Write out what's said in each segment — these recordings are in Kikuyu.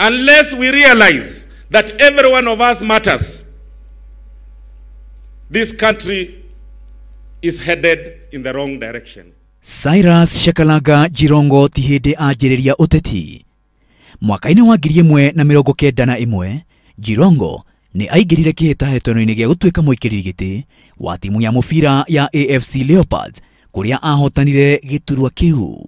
Unless we realize that every one of us matters, this country is headed in the wrong direction. Cyrus Shakalaga Jirongo ti hĩndĩ anjĩrĩria ũteti. Mwaka-inĩ wa 1991, Jirongo nĩ aingĩrire kĩhĩtahĩtano-inĩ gĩa gũtuĩka mũikarĩri gĩtĩ wa timu ya mũbira ya AFC Leopards kũrĩa ahotanire gĩturwa kĩu.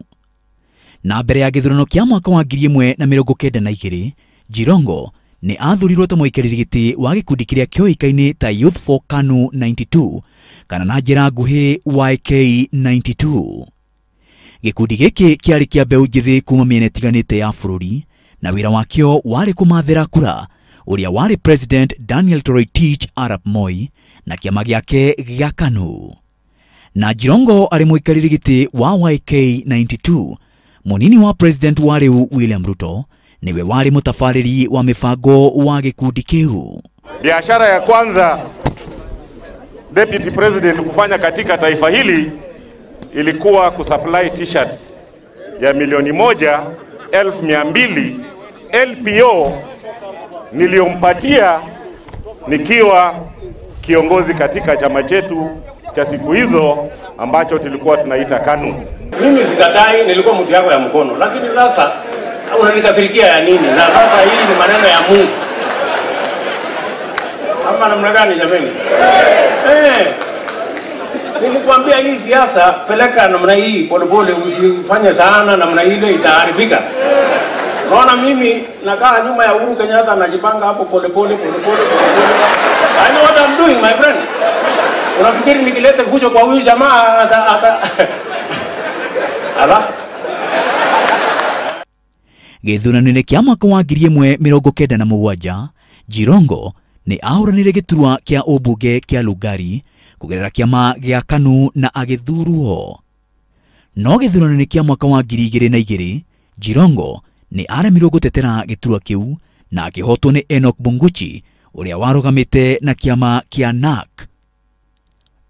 Na mbere ya gĩthurano kĩa mwaka wa 1992, Jirongo nĩ athurirwo ta mũikarĩri gĩtĩ wa gĩkundi kĩrĩa kĩoĩkaine ta Youth for KANU 92 kana na njĩra nguhĩ YK92. Gĩkundi gĩkĩ kĩarĩ kĩa mbeũ njĩthĩ kuma mĩena ĩtiganĩte ya bũrũri na wĩra wakĩo warĩ kũmathĩra kura ũrĩa warĩ President Daniel Toroitich arap Moi na kĩama gĩake gĩa KANU. Na Jirongo arĩ mũikarĩri gĩtĩ wa YK92, mũnini wa President wa rĩu William Ruto niwe warĩ mũtabarĩri wa mĩbango wa gĩkundi kĩu. Biashara ya kwanza Deputy President kufanya katika taifa hili ilikuwa kusupply t-shirts ya 1,200,000 LPO niliyompatia nikiwa kiongozi katika chama chetu cha siku hizo ambacho tulikuwa tunaita KANU. Mimi sikatai, nilikuwa mtu yako ya mkono, lakini sasa unanikasirikia ya nini? Na sasa hii ni maneno ya Mungu. Ama namna gani jameni? Nilikwambia hii siasa peleka namna hii polepole, usifanye sana namna ile itaharibika. Naona mimi nakaa nyuma ya Uhuru Kenyatta najipanga hapo polepole polepole polepole. I know what I'm doing, my friend. Unafikiri nikilete fujo kwa huyu jamaa ata ala? Gĩthurano-inĩ kĩa mwaka wa 1997, Jirongo nĩ ahũranire gĩturwa kĩa ũmbunge kĩa Lugari kũgerera kĩama gĩa KANU na agĩthurwo. No gĩthurano-inĩ kĩa mwaka wa 2002, Jirongo nĩ aremirwo gũtetera gĩturwa kĩu na akĩhotwo nĩ Enoch Bunguchi ũrĩa warũgamĩte na kĩama kĩa NARC.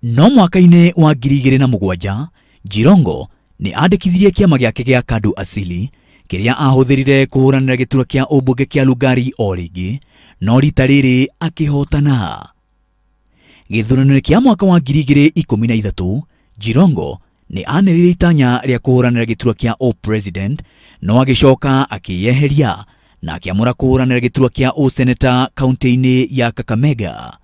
No mwaka-inĩ wa 2007, Jirongo nĩ andĩkithirie kĩama gĩake gĩa KADU Asili kĩrĩa ahũthĩrire kũhũranĩra gĩturwa kĩa ũmbunge kĩa Lugari o rĩngĩ, no rita rĩrĩ akĩhotana. Gĩthurano-inĩ kĩa mwaka wa 2013, Jirongo nĩ anĩrĩire itanya rĩa kũhũranĩra gĩturwa kĩa o-president, no agĩcoka akĩyeheria na akĩamũra kũhũranĩra gĩturwa kĩa o-senator kaunti-inĩ ya Kakamega.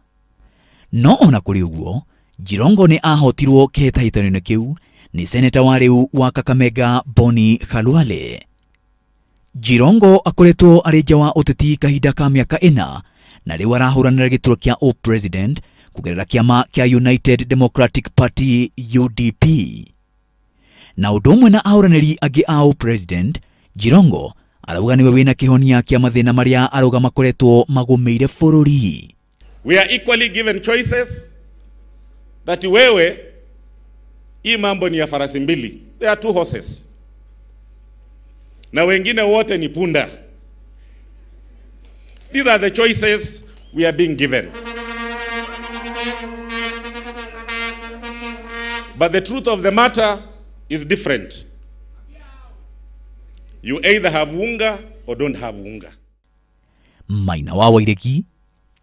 No ona kũrĩ ũguo, Jirongo nĩ ahotirwo kĩhĩtahĩtano-inĩ kĩu nĩ seneta wa rĩu wa Kakamega Boni Khalwale. Jirongo akoretwo arĩ nja wa ũteti kahinda ka mĩaka 4 na rĩu arahũranĩra gĩturwa kĩa o-president kũgerera kĩama kĩa United Democratic Party UDP. Na ũndũ ũmwe na ahũranĩri angĩ a o-president, Jirongo arauga nĩwe wĩna kĩhonia kĩa mathĩna marĩa arauga makoretwo magũmĩire bũrũri. We are equally given choices that wewe hii mambo ni ya farasi mbili. There are two horses. Na wengine wote ni punda. These are the choices we are being given. But the truth of the matter is different. You either have unga or don't have unga. Maina wa Wairegi,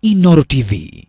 Inooro TV.